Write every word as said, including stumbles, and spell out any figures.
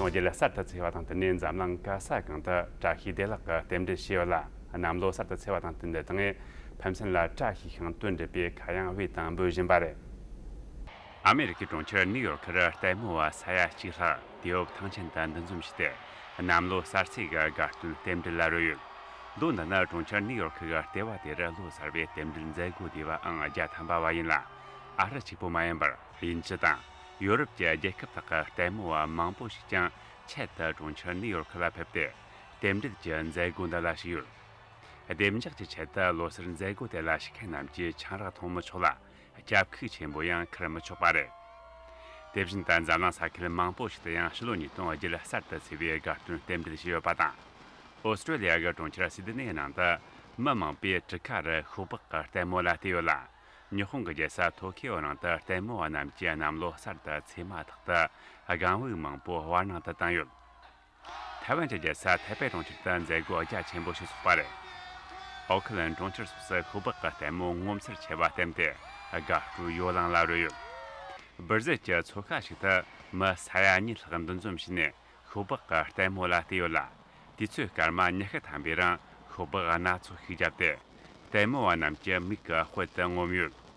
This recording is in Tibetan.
རྒྱལ་གསར་དུ་ཚེས་པ་དང་བསྟུན་ནས་འཛམ་གླིང་ག་ས་གང་དུ་བཀྲ་ཤིས་བདེ་ལེགས་ཀྱི་རྟེན་འབྲེལ་ཞུས་ཡོད་ལ། གནམ་ལོ་གསར་དུ་ཚེས་པ་དང་བསྟུན་ཏེ་ད་ངས་ཕན་ཚུན་ལ་བཀྲ་ཤིས་ཤིང་དོན་འགྲུབ་པའི་ཁ་གཡང་བོས་དང་འབོད་བཞིན་པ་རེད། ཨ་མེ་རི་ཁའི་གྲོང་ཁྱེར་ནིའུ་ཡོར་ཁར་ལྟད་མོ་བ་ས་ཡ་གཅིག་ལྷག་དུས་བབ་ཐང་ཆེན་དུ་འདུ་འཛོམས་བྱས་ཏེ། གནམ་ལོ་གསར་ཚེས་ཀྱི་དགའ་སྟོན་རྟེན་འབྲེལ་ལ་རོལ་ཡོད། ལོ་འདི་ནི་གྲོང་ཁྱེར་ནིའུ་ཡོར་ཁི་གི་ལྟེ་བ་དེར་ལོ་གསར་བའི་རྟེན་འབྲེལ་མཛད་སྒོ་དེ་བའང་བརྒྱ་ཐམ་པ་བ་ཡིན་ལ། ཨ་ཧྲ་གཅིག་པུ་མ་ཡིན་པར་དབྱིན་ཇི་དང་ཡོ་རོབ་ཀྱི་རྒྱལ་ཁབ་དག་གི་ལྟད་མོ་བ་མང་པོ་ཞིག་ཀྱང་ཆེད་དུ་གྲོང་ཁྱེར་ནིའུ་ཡོར་ཁི་ལ་ཕེབས་ཏེ། རྟེན་འབྲེལ་གྱི་མཛད་སྒོ་འདི་ལ་ཞུགས་ཡོད། བདེ་འཇགས་ཀྱི་ཆེད་དུ་ལོ་སར་མཛད་སྒོ་དེ་ལ་ཞུགས་མཁན་རྣམས་ཀྱིས་ཆང་རག་འཐུང་མི་ཆོག་ལ། སྐྱབས་ཁུག་ཆེན་པོ་ཡང་ཁུར་མི་ཆོག་པ་རེད། དེ་བཞིན་དུ་འཛམ་གླིང་ས་ཁུལ་མང་པོ་ཞིག་ཏུ་ཡང་ཕྱི་ལོ་ཉིས་སྟོང་བརྒྱད་གསར་དུ་ཚེས་པའི་དགའ་སྟོན་རྟེན་འབྲེལ་བྱས་ཡོད་པ་དང་། ཨོ་སི་ཀྲོ་ལི་ཡ་གི་གྲོང་ཁྱེར་སིད་ནེའི་ནང་དུ་མི་མང་པོས་གྲུ་ཁ་རུ་ཤོག་སྦག་གི་ལྟད་མོ་ལ་བལྟས་ཡོད་ལ། ཉི་ཧོང་གི་རྒྱལ་ས་ཐོ་ཁི་ཡོ་ནང་དུ་ལྟད་མོ་བ་རྣམས་ཀྱིས་གནམ་ལོ་གསར་དུ་ཚེས་མ་ཐག་ཏུ་སྒང་དབུགས་མང་པོ་བར་སྣང་དུ་བཏང་ཡོད། ཐའེ་ཝན་གྱི་རྒྱལ་ས་ཐའེ་པེ་གྲོང་ཁྱེར་དུ་མཛད་སྒོ་རྒྱ་ཆེན་པོ་ཞིག་ཚོགས་པ་རེད། ཨོ་ཁི་ལན་གྲོང་ཁྱེར་སོགས་སུ་ཤོག་སྦག་གི་ལྟད་མོ་ངོ་མཚར་ཆེ་བ་བསྟན་ཏེ་དགའ་སྤྲོའི་ཡོ་ལང་ལ་རོལ་ཡོད། སྦིར་ཟེར་གྱི་ཚོ་ཁ་ཞིག་ཏུ་མི་ས་ཡ་གཉིས་ལྷག་འདུ་འཛོམས་བྱས་ནས་ཤོག་སྦག་གི་ལྟད་མོ་ལ་བལྟས་ཡོད་ལ། དུས་ཚོད་སྐར་མ་ཉི་ཤུ་ཐམ་པའི་རིང་ཤོག་སྦག་སྣ་ཚོགས་ཤིག་བརྒྱབ་སྟེ། ལྟད་མོ་བ་རྣམས་ཀྱི་མིག་གི་དཔལ་དུ་ངོམ་ཡོད།